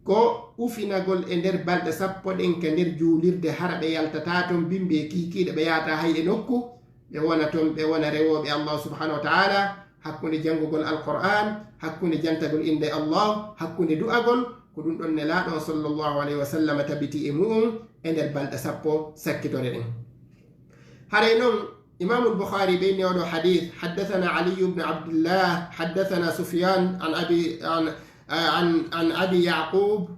ko ufinagol e nder balɗe sappo ɗen ka nder juulirde, hara ɓe yaltataa ton bimbi e kiikiiɗe, ɓe yahataa hay e nokku, ɓe wona ton, ɓe wona rewooɓe Allah subhanahu wa ta'ala, hakkunde janngugol Alqur'aan, hakkunde jantagol innde Allah, hakkunde du'agol, ko ɗum ɗon Nelaaɗo on sallallahu alayhi wa sallam tabiti e mu'un e nder balɗe sappo sakkitore ɗen. Haray non, Imaamul Bukhaari ɓeyni oɗo hadiis, حدثنا علي بن عبد الله، حدثنا سفيان عن أبي، عن، عن، عن أبي يعقوب،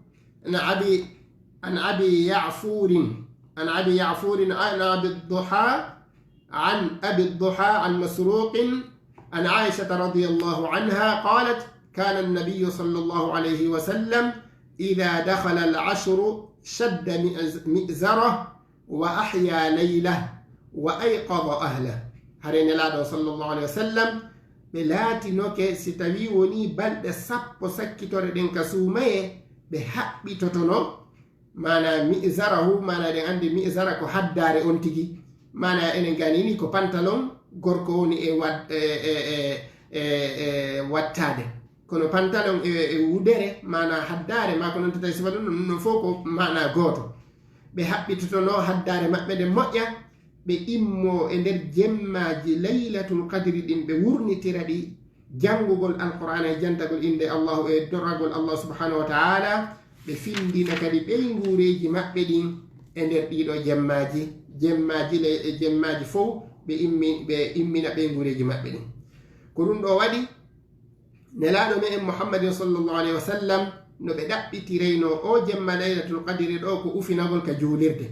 عن أبي، عن أبي يعفور، عن أبي يعفور، عن أبي الضحى، عن أبي الضحى، عن مسروق، عن عائشة رضي الله عنها قالت: كان النبي صلى الله عليه وسلم إذا دخل العشر شد مئز-، مئزره وأحيا ليله وأيقظ أهله. Haray Nelaaɗo sallallahu alayhi wa sallam, ɓe laatinoke, si tawii wonii balɗe sappo sakkitore ɗen ka suumayee, ɓe haɓɓitotono, maanaa mi'zarahu, maanaa eɗen anndi mi'zara ko haddaare on tigi, maanaa enen gani ni ko pantalon gorko woni e wad-, e, e, e, e, e wattaade. Kono pantalon e, e wudere, maanaa haddaare, maa ko non tata e sifa ɗum, ɗum ɗon fof ko maanaa gooto. Ɓe haɓɓitotonoo haddaare maɓɓe nden moƴƴa, ɓe immoo e nder jemmaaji Laylatul Qadri ɗin, ɓe wurnitira ɗi janngugol Alqur'aana e jantagol innde Allahu e doragol Allah subhanahu wa ta'ala, ɓe findina kadi ɓeynguureeji maɓɓe ɗin e nder ɗiɗo jemmaaji, jemmaaji ley-, e jemmaaji fow, ɓe immi-, ɓe immina ɓeynguureeji maɓɓe ɗin. Ko ɗum ɗo waɗi, Nelaaɗo me'en Muhammadin sallallahu alayhi wa sallam, no ɓe ɗaɓɓitiraynoo oo jemma Laylatul Qadri ɗoo ko ufinagol ka juulirde.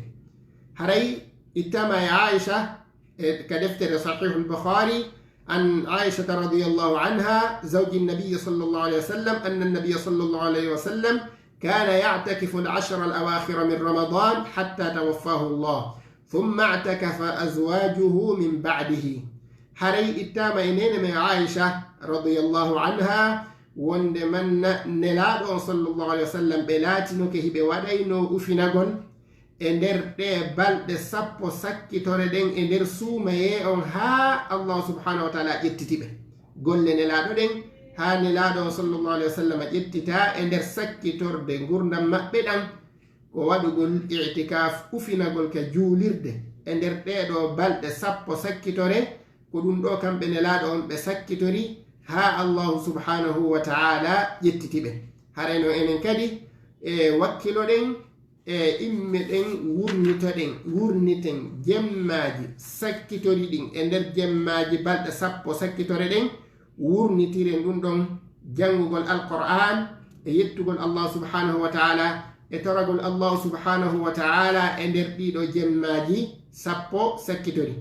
Haray ittaama e Aisha, e ka deftere Sahihul Bukhari, عن عائشة رضي الله عنها زوج النبي صلى الله عليه وسلم أن النبي صلى الله عليه وسلم كان يعتكف العشر الأواخر من رمضان حتى توفاه الله، ثم اعتكف أزواجه من بعده. Haray ittaama e neene men Aisha radiyallahu anha, wonde manna Nelaaɗo on sallallahu alayhi wa sallam, ɓe laatinoke hiɓe waɗaynoo ufinagol e nder ɗee balɗe sappo sakkitore ɗen e nder suumayee on, haa Allah subhanahu wa ta'ala ƴettiti ɓe. Golle Nelaaɗo ɗen haa Nelaaɗo on sallallahu alayhi wa sallam ƴettita e nder sakkitorde ngurdam maɓɓe ɗan, ko waɗugol i'tikaaf, ufinagol ka juulirde e nder ɗee ɗoo balɗe sappo sakkitore. Ko ɗum ɗoo kamɓe Nelaaɗo on ɓe sakkitori haa Allahu subhanahu wa ta'ala ƴettiti ɓe. Haray no enen kadi e wakkiloɗen, e immeɗen, wurnitoɗen, wurniten jemmaaji sakkitori ɗin e nder jemmaaji balɗe sappo sakkitore ɗen, wurnitiren ɗum ɗon janngugol Alqur'aan e yettugol Allah subhanahu wa ta'ala e toragol Allah subhanahu wa ta'ala e nder ɗiɗo jemmaaji sappo sakkitori.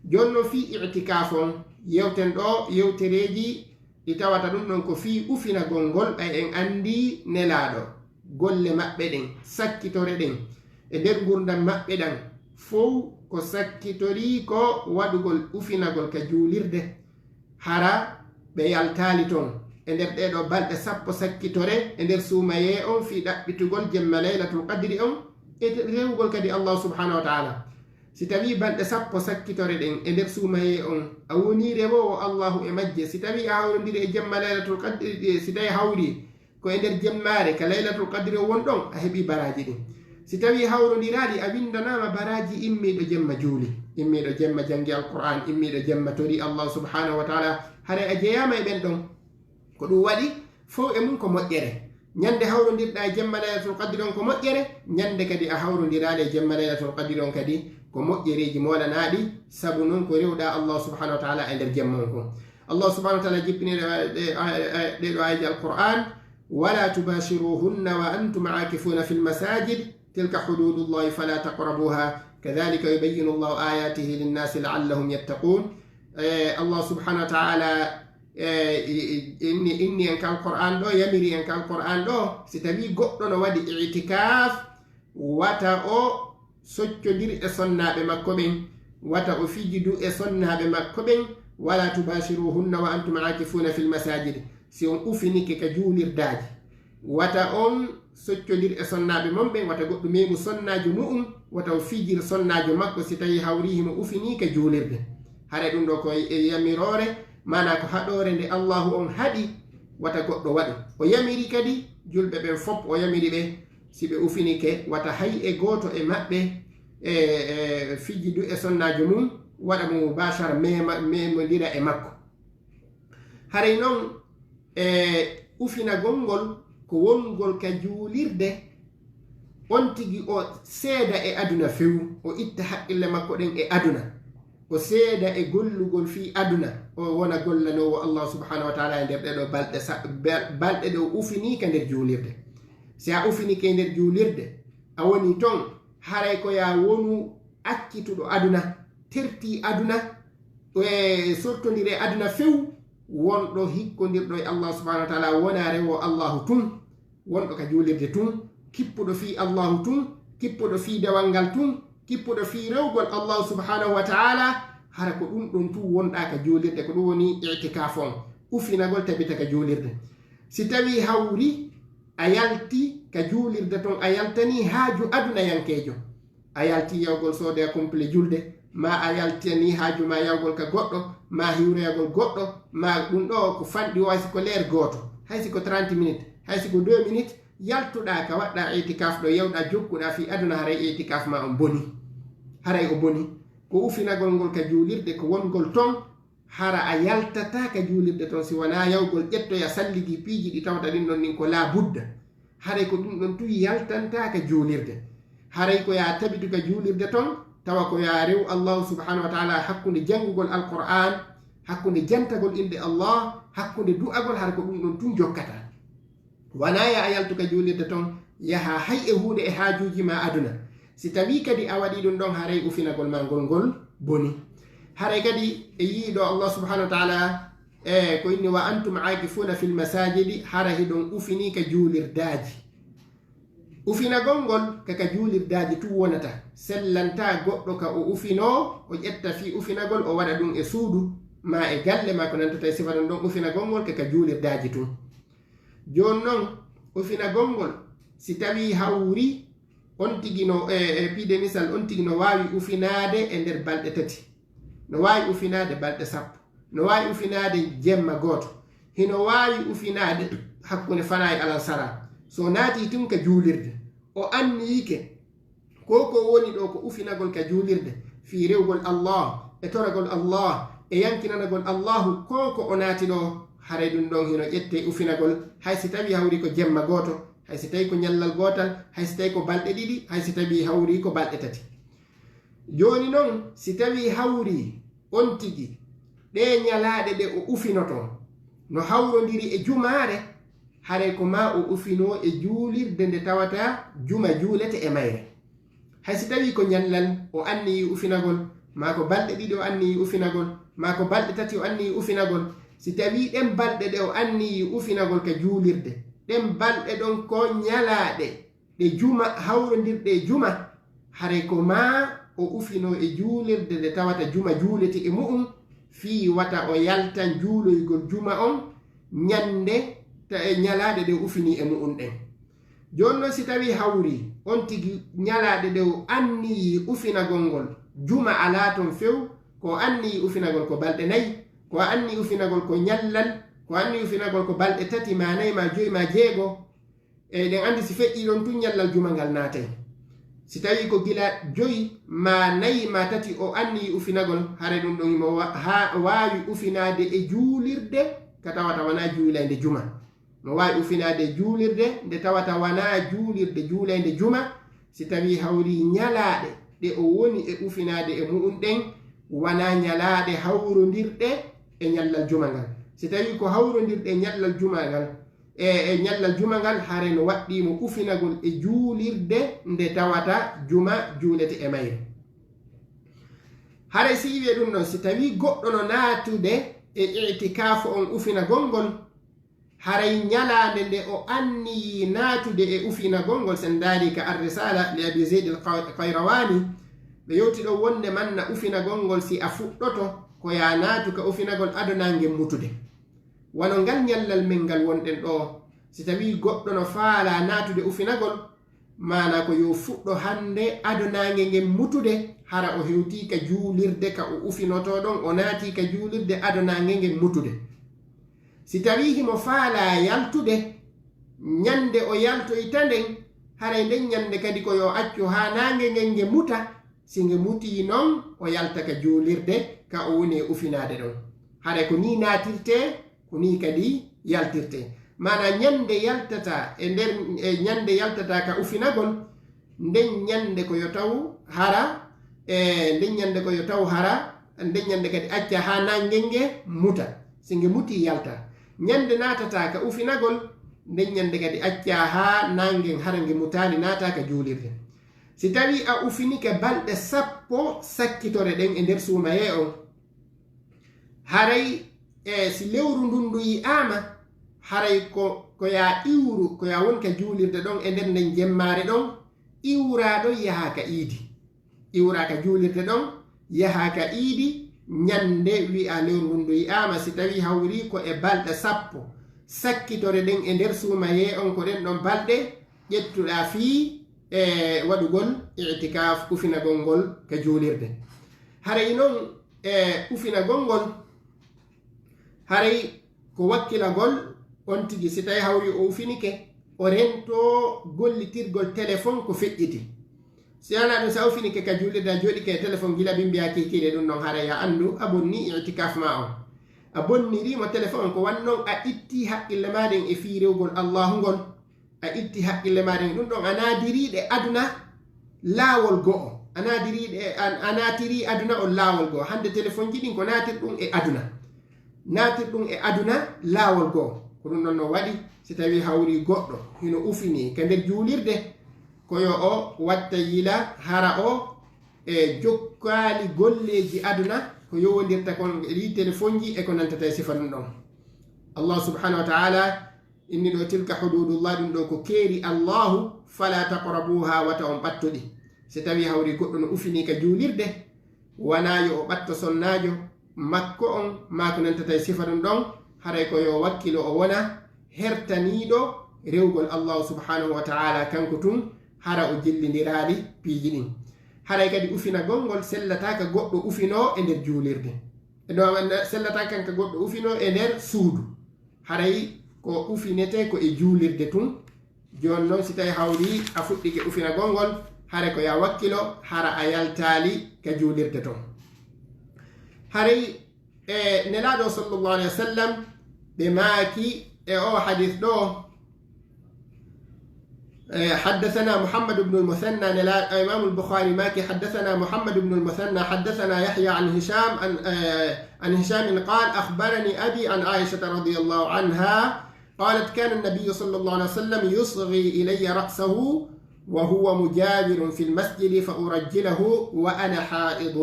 Jooni non fii i'tikaaf on, yewten ɗoo yewtereeji ɗi tawata ɗum ɗon ko fii ufinagol ngol, ɓay en anndi Nelaaɗo, golle maɓɓe ɗen, sakkitore ɗen, e nder ngurdam maɓɓe ɗan, fow ko sakkitorii ko waɗugol ufinagol ka juulirde. Hara ɓe yaltaali ton e nder ɗee ɗoo balɗe sappo sakkitore e nder suumayee on fii ɗaɓɓitugol jemma Laylatul Qadri on e rewugol kadi Allah subhanahu wa ta'ala. Si tawii balɗe sappo sakkitore ɗen e nder suumayee on, a wonii rewoowo Allahu e majje, si tawii a hawrondiri e jemma Laylatul Qadri, si tawii a hawri ko e nder jemmaare ka Laylatul Qadri o won ɗon, a heɓii baraaji ɗin. Si tawii hawrondiraali, a winndanaama baraaji immiiɗo jemma juuli, immiiɗo jemma janngi Alqur'aan, immiiɗo jemma torii Allah subhanahu wa ta'ala, haray a jeyaama e ɓen ɗon. Ko ɗum waɗi, fow e mum ko moƴƴere. Ñande hawrondirɗaa e jemma Laylatul Qadri on ko moƴƴere, ñande kadi a hawrondiraali e jemma Laylatul Qadri on kadi ko moƴƴereeji moolanaaɗi, sabu non ko rewɗaa Allah subhanahu wa ta'ala e nder jemma on kon. Allah subhanahu wa ta'ala jippini ɗe, ɗe, ɗe, ɗe ɗo aayeeji Alqur'aan, "Wala tubashiruhunna wa antum aakifuna fil masajid, tilka hududullahi fala taqrabuha, kadhalika yubayyinu Allahu ayatihi linnasi la'allahum yattaqun." E, Allah subhanahu wa ta'ala, e, i-, i-, inni, inni en ka Alqur'aan ɗoo, yamiri en ka Alqur'aan ɗoo, si tawii goɗɗo no waɗi i'tikaaf, wata o soccodir e sonnaaɓe makko ɓen, wata o fijidu e sonnaaɓe makko ɓen, "Wala tubashiruhunna wa antum aakifuna fil masajid." Si on ufinike ka juulirdaaji, wata on soccodir e sonnaaɓe mon ɓen, wata goɗɗo meemu sonnaajo mu'un, wata o fijir sonnaajo makko si tawii hawrii himo ufinii ka juulirde. Haray ɗum ɗoo ko e yamiroore, maanaa ko haɗoore nde Allahu on haɗi wata goɗɗo waɗu. O yamiri kadi julɓe ɓen fop, o yamiri ɓe, si ɓe ufinike, wata hay e gooto e maɓɓe e, e fijidu e sonnaajo mum, waɗa mo mubashara, meema, meemondira e makko. Haray non, e ufinagol ngol ko wongol ka juulirde, on tigi o seeda e aduna few, o itta haqqille makko ɗen e aduna, o seeda e gollugol fii aduna, o wona gollanoowo Allah subhanahu wa ta'ala e nder ɗee ɗoo balɗe sa-, bal-, balɗe ɗe o ufinii ka nder juulirde. Si a ufinike nder juulirde, a woni ton, haray ko yaa wonu accituɗo aduna, tertii aduna, e sortondire aduna few, wonɗo hikkondirɗo e Allah subhanahu wa ta'ala, wonaa rewo Allahu tun, wonɗo ka juulirde tun, kippuɗo fii Allahu tun, kippuɗo fii dewal ngal tun, kippuɗo fii rewgol Allahu subhanahu wa ta'ala, hara ko ɗum ɗon tun wonɗaa ka juulirde, ko ɗum woni i'tikaaf on, ufinagol tabita ka juulirde. Si tawii hawri a yalti ka juulirde ton, a yaltanii haaju adunayankeejo, a yaltii yahugol soodoya complet julde, maa a yaltanii haaju maa yahugol ka goɗɗo, maa hiwroyagol goɗɗo, maa ɗum ɗoo ko fanɗi o, hay si ko leer gooto, hay si ko trente minutes, hay si ko deux minutes, yaltuɗaa ka waɗɗaa i'tikaaf ɗoo, yawɗaa jokkuɗaa fii aduna, haray i'tikaaf maa on bonii. Haray o bonii. Ko ufinagol ngol ka juulirde, ko wongol ton, hara a yaltataa ka juulirde ton si wanaa yahugol ƴettoya salligi piiji ɗi tawata ɗin ɗon ɗin ko laa budda. Haray ko ɗum ɗon tun yaltantaa ka juulirde. Haray ko yaa tabitu ka juulirde ton, tawa ko yaa rew Allahu subhanahu wa ta'ala hakkunde janngugol Alqur'aan, hakkunde jantagol innde Allah, hakkunde du'agol, hara ko ɗum ɗon tun jokkataa. Wanaa yaa a yaltu ka juulirde ton, yahaa hay e huunde e haajuuji maa aduna. Si tawii kadi a waɗii ɗum ɗon, haray ufinagol maa ngol, ngol bonii. Haray kadi e yi'ii ɗoo Allah subhanahu wa ta'ala, e ko inni, "Wa antum aakifuna fil masajidi", hara hiɗon ufinii ka juulirdaaji. Ufinagol ngol ka, ka juulirdaaji tun wonata, sellantaa goɗɗo ka o ufinoo, o ƴetta fii ufinagol, o waɗa ɗum e suudu, maa e galle, maa ko nantata e sifa ɗon ɗon, ufinagol ngol ka, ka juulirdaaji tun. Jooni non, ufinagol ngol, si tawii hawri, on tigi no, e, e piide misal, on tigi no waawi ufinaade e nder balɗe tati. No waawi ufinaade balɗe sappo. No waawi ufinaade jemma gooto. hino waawi ufinaade hakkunde fanaa e alansara. So naatii tun ka juulirde, o anniyike, ko ko woni ɗo ko ufinagol ka juulirde, fii rewgol Allah, e toragol Allah, e yankinanagol Allahu, ko ko o naati ɗo, haray ɗun ɗon hino ƴettee ufinagol, hay si tawii hawri ko jemma gooto, hay si tawii ko ñallal gootal, hay si tawii ko balɗe ɗiɗi, hay si tawii hawri ko balɗe tati. Jooni non, si tawii hawri on tigi, ɗee ñalaaɗe ɗe o ufinotoo, no hawrondiri e jumaare, haray ko maa o ufinoo e juulirde nde tawata juma juulete e mayre. Hay si tawii ko ñallal o anniyii ufinagol, maa ko balɗe ɗiɗi o anniyii ufinagol, maa ko balɗe tati o anniyii ufinagol, si tawii ɗen balɗe ɗe o anniyii ufinagol ka juulirde, ɗen balɗe ɗon ko ñalaaɗe ɗe juma, hawrondirɗe e juma, haray ko maa o ufinoo e juulirde nde tawata juma juulete e mu'un, fii wata o yaltan juuloygol juma on ñande ta-, e ñalaaɗe ɗe o ufinii e mu'un ɗen. Jooni non, si tawii hawri on tigi ñalaaɗe ɗe o anniyii ufinagol ngol, juma alaa ton few, ko o anniyii ufinagol ko balɗe nayi, ko o anniyii ufinagol ko ñallal, ko o anniyii ufinagol ko balɗe tati, maa nayi, maa joyi, maa jeego, eɗen anndi si feƴƴii ɗon tun ñallal juma ngal naatay. Si tawii ko gila joyi, maa nayi, maa tati o anniyii ufinagol, haray ɗun ɗon himo wa-, haa waawi ufinaade e juulirde ka tawata wanaa juulaynde juma. No waawi ufinaade e juulirde nde tawata wanaa juulirde juulaynde juma, si tawii hawri ñalaaɗe ɗe o woni e ufinaade e mu'un ɗen wanaa ñalaaɗe hawrondirɗe e ñallal juma ngal. Si tawii ko hawrondirɗe e ñallal juma ngal, e, e ñallal juma ngal, haray no waɗɗii mo ufinagol e juulirde nde tawata juma juulete e mayre. Haray si iwii ɗun ɗon, si tawii goɗɗo no naatude e i'tikaafu on ufinagol ngol, haray ñalaande nde o anniyii naatude e ufinagol ngol, si en ndaarii ka Ar-Risaala li Abi Zayd Al-Qayrawaani, ɓe yewti ɗon wonde man na ufinagol ngol si a fuɗɗoto, ko yo a naatu ka ufinagol ado naange mutude. Wano ngal ñallal men ngal wonɗen ɗoo, si tawii goɗɗo no faalaa naatude ufinagol, maanaa ko yo fuɗɗo hande ado naange ngen mutude, hara o hewtii ka juulirde ka o ufinotoo ɗon, o naatii ka juulirde ado naange ngen mutude. Si tawii himo faalaa yaltude, ñande o yaltoyta nden, haray nden ñande kadi ko yo accu haa naange ngen nge muta, si nge mutii non, o yalta ka juulirde ka o woni e ufinaade ɗon. Haray ko nii naatirtee, ko nii kadi yaltirtee. Maanaa ñande yaltataa e nder, e ñande yaltataa ka ufinagol, nden ñande ko yo taw hara, e nden ñande ko yo taw hara, nden ñande kadi acca haa naange nge muta. Si nge mutii yalta. Ñande naatataa ka ufinagol, nden ñande kadi acca haa naange hara nge mutaali naata ka juulirde. Si tawii a ufinike balɗe sappo sakkitore ɗen e nder suumayee on, haray, e si lewru ndun ndu yi'aama, haray ko, ko yo a iwru, ko yo a won ka juulirde ɗon e nder nden jemmaare ɗon, iwraa ɗon yahaa ka iidi. Iwraa ka juulirde ɗon, yahaa ka iidi, ñande wi'aa lewru ndun ndu yi'aama, si tawii hawrii ko e balɗe sappo sakkitore ɗen e nder suumayee on, ko ɗen ɗon balɗe ƴettuɗaa fii e waɗugol i'tikaaf, ufinagol ngol ka juulirde. Haray non, e ufinagol ngol, haray ko wakkilagol on tigi, si tawii hawri o ufinike, o rentoo gollitirgol telefon ko feƴƴiti. Si wanaa ɗun, si a ufinike ka juulirde, a jooɗike e telefon gila bimbiyaa kiikiiɗe, ɗun ɗon haray a anndu a bonnii i'tikaaf maa on. A bonnirii mo telefon on, ko wannon a ittii haqqille maa ɗen e fii rewgol Allaahu ngol. A itti haqqille maaɗa e ɗun ɗon, a naadirii ɗe aduna laawol go'o. A naadirii ɗe, a, a naatirii aduna on laawol go'o. Hande telefonji ɗin ko naatirɗun e aduna. Naatirɗun e aduna laawol go'o. Ko ɗun ɗon no waɗi, si tawii hawrii goɗɗo hino ufinii ka nder juulirde, ko yo o watta yila hara o e jokkaali golleeji aduna ko yowondirta kon e ɗii telefonji e ko nantata e sifa ɗun ɗon. Allah subhanahu wa ta'ala inni ɗo, "Tilka hududullah", ɗun ɗo ko keeri Allahu, "Fala taqrabuha", wata on ɓatto ɗi. Si tawii hawri goɗɗo no ufinii ka juulirde, wanaa yo o ɓatto sonnaajo makko on, maa ko nantata e sifa ɗun ɗon, haray ko yo wakkilo o wona hertaniiɗo rewgol Allahu subhanahu wa ta'ala kanko tun, hara o jillindiraali piiji ɗin. Haray kadi ufinagol ngol sellataa ka goɗɗo ufinoo e nder juulirde. E ɗo, sellataa kan ka goɗɗo ufinoo e nder suudu. haray ko ufinete ko e juulirde tun. Jooni noon, si tawi hawri a fuɗɗike ufinagol ngol, haray ko ya wakkilo, hara a yaltaali ka juulirde ton. Haray, e, Nelaaɗo sallallahu alayhi wa sallam, ɓe maaki e o hadis ɗo, e, حدثنا محمد بن المثنى، Nela-, Imam al-Bukhari maaki, حدثنا محمد بن المثنى، حدثنا يحيى عن هشام، عن، e, عن هشام قال: أخبرني أبي عن عائشة رضي الله عنها، قالت: كان النبي صلى الله عليه وسلم يصغي إلي رأسه وهو مجاور في المسجد فأرجله وأنا حائض.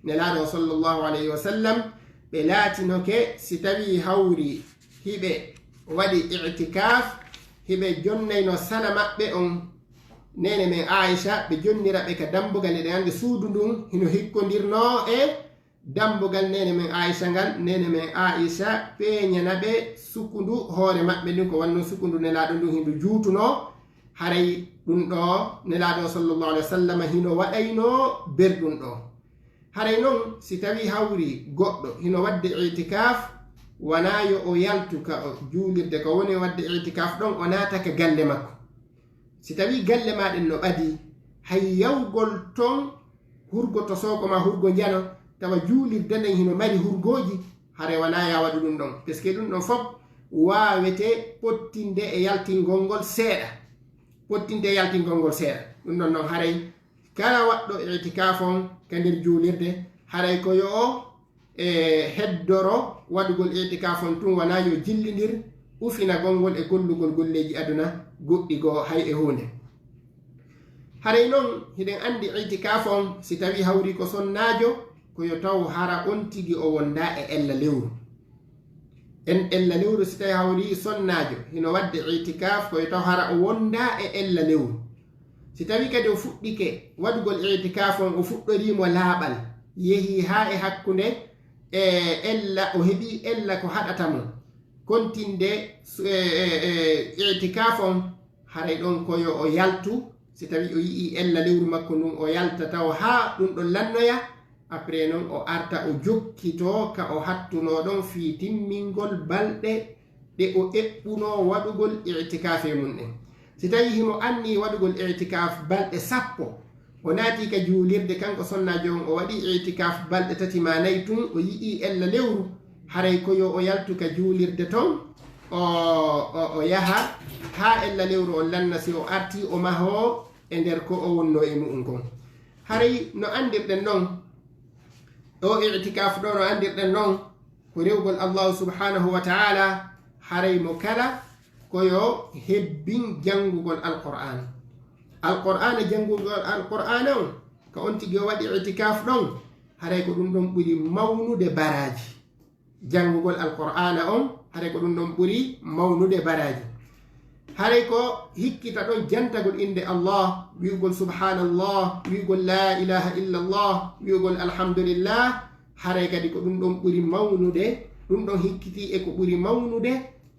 Nelaaɗo sallallahu alayhi wa sallam, ɓe laatinoke, si tawii hawri hiɓe waɗi i'tikaaf, hiɓe jonnayno sana maɓɓe on, neene men Aisha, ɓe jonnira ɓe ka dambugal. Eɗen anndi suudu ndun hino hikkondirnoo e dambugal neene men Aisha ngal. Neene men Aisha peeñana ɓe sukundu hoore maɓɓe ndun, ko wonnoo sukundu Nelaaɗo ndun, hindu juutunoo. Haray ɗun ɗoo, Nelaaɗo sallallahu alayhi wa sallam hino waɗaynoo berɗun ɗoo. Haray non, si tawii hawri goɗɗo hino waɗde i'tikaaf, wanaa yo o yaltu ka o juulirde, ko woni waɗde i'tikaaf ɗon, o naata ka galle makko. Si tawii galle maa ɗen no ɓadii, hay yawgol ton hurgo to sooko maa hurgo njano, tawa juulirde nden hino mari hurgooji, haray wanaa ya waɗu ɗun ɗon. Parce que ɗun ɗon fof waawete pottinde e yaltingol ngol seeɗa. Pottinde e yaltingol ngol seeɗa. Ɗun ɗon non haray kala waɗɗo i'tikaaf on ka nder juulirde, haray ko yo o, e, heddoro waɗugol i'tikaaf on tun, wanaa yo jillindir ufinagol ngol e gollugol golleeji aduna goɗɗi goo hay e huunde. Haray non, hiɗen anndi i'tikaaf on, si tawii hawri ko sonnaajo, ko yo taw hara on tigi o wondaa e ella lewru. En ella lewru, si tawii hawri sonnaajo hino waɗde i'tikaaf, ko yo taw hara o wondaa e ella lewru. Si tawii kadi o fuɗɗike waɗugol i'tikaaf on, o fuɗɗorii mo laaɓal, yehii haa e hakkunde, e, ella, o heɓii ella ko haɗata mo kontinde su-, e, e, e, i'tikaaf on, haray ɗon ko yo o yaltu. Si tawii o yi'ii ella lewru makko ndun, o yalta tawa haa ɗun ɗon lannoya. Après non, o arta o jokkitoo ka o hattunoo ɗon fii timmingol balɗe ɗe o eɓɓunoo waɗugol i'tikaafe mun ɗen. Si tawii himo annii waɗugol i'tikaaf balɗe sappo, o naatii ka juulirde, kanko sonnaajo on, o waɗii i'tikaaf balɗe tati maa nayi tun, o yi'ii ella lewru, haray ko yo o yaltu ka juulirde ton, o, o, o yaha haa ella lewru on lanna, si o artii o mahoo e nder ko o wonnoo e mu'un kon. Haray no anndirɗen non, o i'tikaaf ɗoo no anndirɗen non, ko rewugol Allahu subhanahu wa ta'ala, haray mo kala ko yo hebbin janngugol Alqur'aana. Alqur'aana, janngugol Alqur'aana on, ka on tigi o waɗi i'tikaaf ɗon, haray ko ɗun ɗon ɓuri mawnude baraaji. Janngugol Alqur'aana on, haray ko ɗun ɗon ɓuri mawnude baraaji. Haray ko hikkita ɗon jantagol innde Allah, wi'ugol subhanallah, wi'ugol la ilaha illallah, wi'ugol alhamdulillah, haray kadi ko ɗun ɗon ɓuri mawnude, ɗun ɗon hikkitii e ko ɓuri mawnude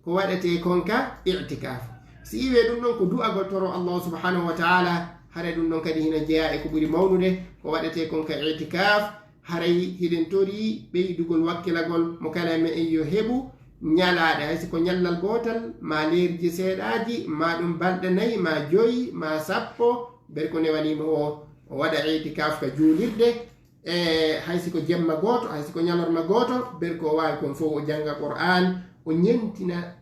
ko waɗetee kon ka i'tikaaf. Si iwee ɗun ɗon ko du'agol toro Allah subhanahu wa ta'ala, haray ɗun ɗon kadi hino jeyaa e ko ɓuri mawnude ko waɗetee kon ka i'tikaaf. Haray hiɗen torii ɓeydugol wakkilagol mo kala e me'en yo heɓu ñalaaɗe, hay si ko ñallal gootal, maa leerji seeɗaaji, maa ɗun balɗe nayi, maa joyi, maa sappo, ber ko newanii mo o, o waɗa i'tikaaf ka juulirde, e hay si ko jemma gooto, hay si ko ñalorma gooto, ber ko o waawi kon fow, o jannga Qur'aan, o ñentina